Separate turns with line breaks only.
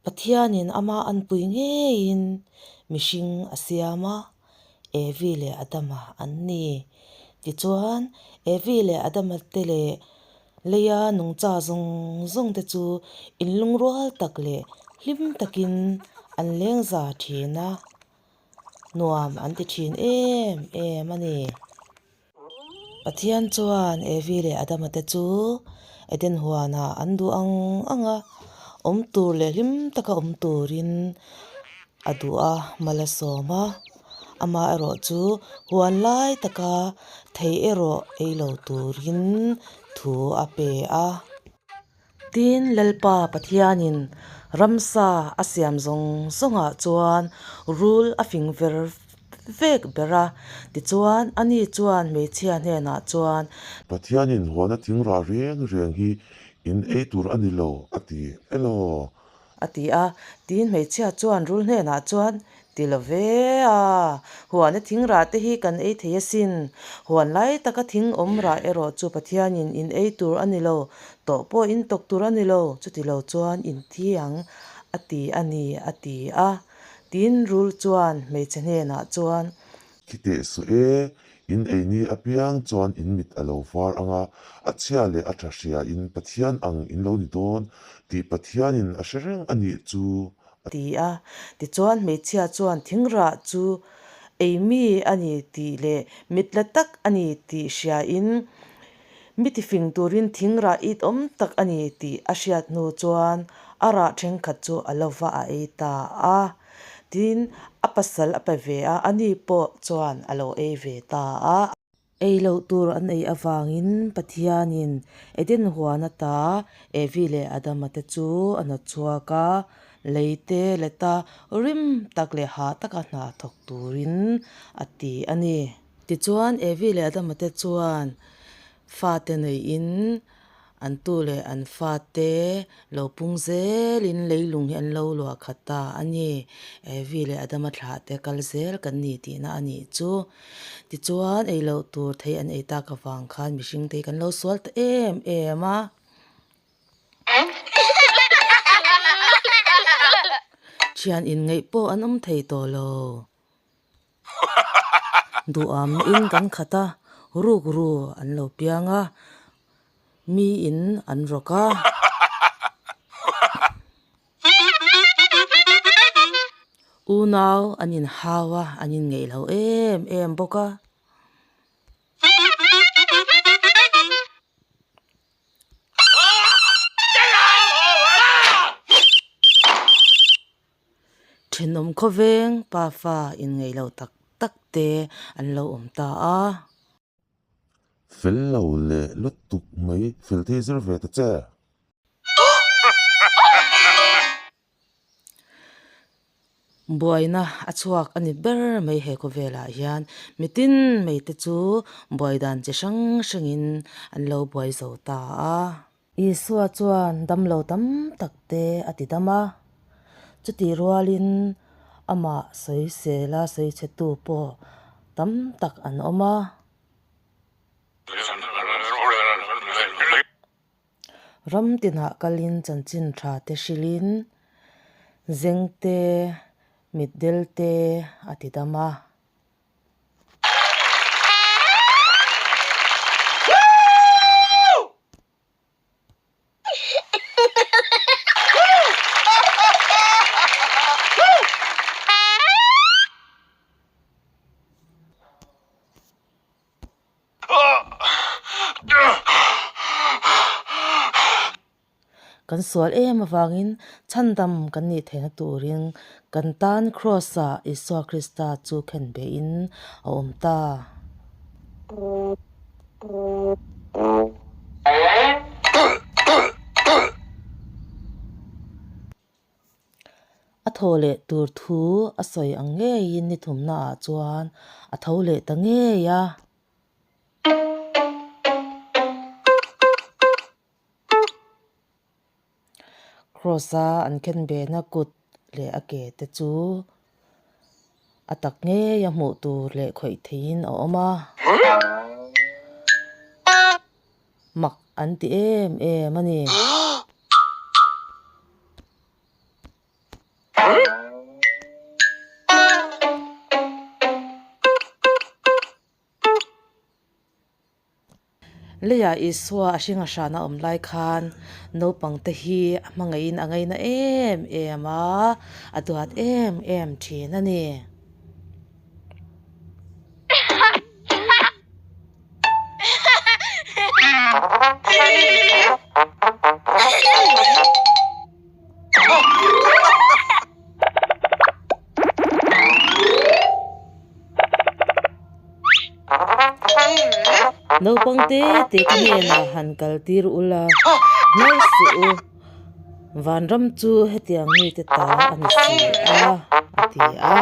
Pathianin ama anpui ngeiin mihring a siam a, Evi leh Adama an ni. Tichuan, Evi leh Adama te leh leia nungcha zawng zawng te chu inlungrual tak leh hlim takin an lengza thin a, nuam an ti thin em em a ni. Pathian chuan Evi leh Adama te chu Eden huanah an duh ang ang a, awm tur leh hlim taka awm turin a duh a, mal a sawm a. Amah erawh chu huan lai taka thei erawh ei lo turin thu a pe a. Tin, Lalpa Pathianin ramsa a siam zawng zawngah chuan rul a fing ver vek ber a, tichuan ani chuan hmeichhia hnenah chuan.
Pathianin huana thing rah reng reng hi in ei tur a ni lo, a ti elaw?
A ti a, tin hmeichhia chuan rul hnenah chuan, Ti lo ve a, huana thing rah te hi kan ei thei asin. Huan lai taka thing awm rah erawh chu Pathianin in ei tur a ni lo, tawh pawh in tawk tur a ni lo, chuti lo chuan in thi ang, a ti a ni, a ti a. Tin rul chuan hmeichhe hnenah chuan.
Thi teh suh e, in ei ni apiang chuan in mit a lo var ang a, a chhia leh a tha hria in Pathian ang in lo ni dawn tih Pathianin a hre reng a nih chu,
a ti a. Tichuan hmeichhia chuan thingrah chu ei mi a ni tih leh mit la tak a ni tih hriain mi tifing turin thingrah it awm tak a ni tih a hriat hnu chuan a rah thenkhat chu a lo va a ei ta a. Tin, a pasal a pe ve a, ani pawh chuan a lo ei ve ta a. Ei loh tur an ei avangin Pathianin Eden huan ata Evi leh Adama te chu a hnawt chhuak a, lei te leta rim tak leh hah taka hna thawk turin a ti a ni. Tichuan, Evi leh Adama te chuan fate neihin An tu leh an fate lo pung zelin leilung hi an lo luah khat ta a ni. Evi leh Adama thlah te kal zel kan ni tihna a nih chu. Tichuan ei loh tur thei an ei tak avang khan mihring te hi kan lo sual ta em em a. Thian inngeih pawh an awm thei tawh lo. Duham in kan khat a, rukru an lo piang a, mi in an rawk a. Unau an inhau a, an inngeih lo em em bawk a. Thenawm khawveng pafa inngeih lo tak tak te an lo awm ta a.
Fel lo leh lutuk mai, fel thei zir ve ta che.
Buaina a chhuak a ni ber mai he khawvelah hian mitin mai te chu buai dan chi hrang hrangin an lo buai zo ta a. Isua chuan damlo tam tak te a ti dam a, chutih rualin amah sawisela sawichhetu pawh tam tak an awm a. Ram tinah kalin chanchin tha te hrilhin zeng te, mitdel te a ti dam a. Kan sual em avangin chhandam kan nih theihna turin kan tan Kraws-ah Isua Krista chu khen behin a awm ta. A thaw leh tur thu a sawi ang ngeiin ni thumnaah chuan a tho leh ta ngei a. Cross-a an khen bena kut leh a ke te chu a tak ngei a hmuh tur leh khawih theihin a awm a. Mak an ti em em a ni. Leiah Isua a hring a hran a awm lai khan naupangte hi a hmangaihin a ngaina em em a, a duat em em thin a ni. Naupang te te ka hnenah han kal tir ula, hnar suh u, vanram chu hetiang mite ta a ni si a, a ti a.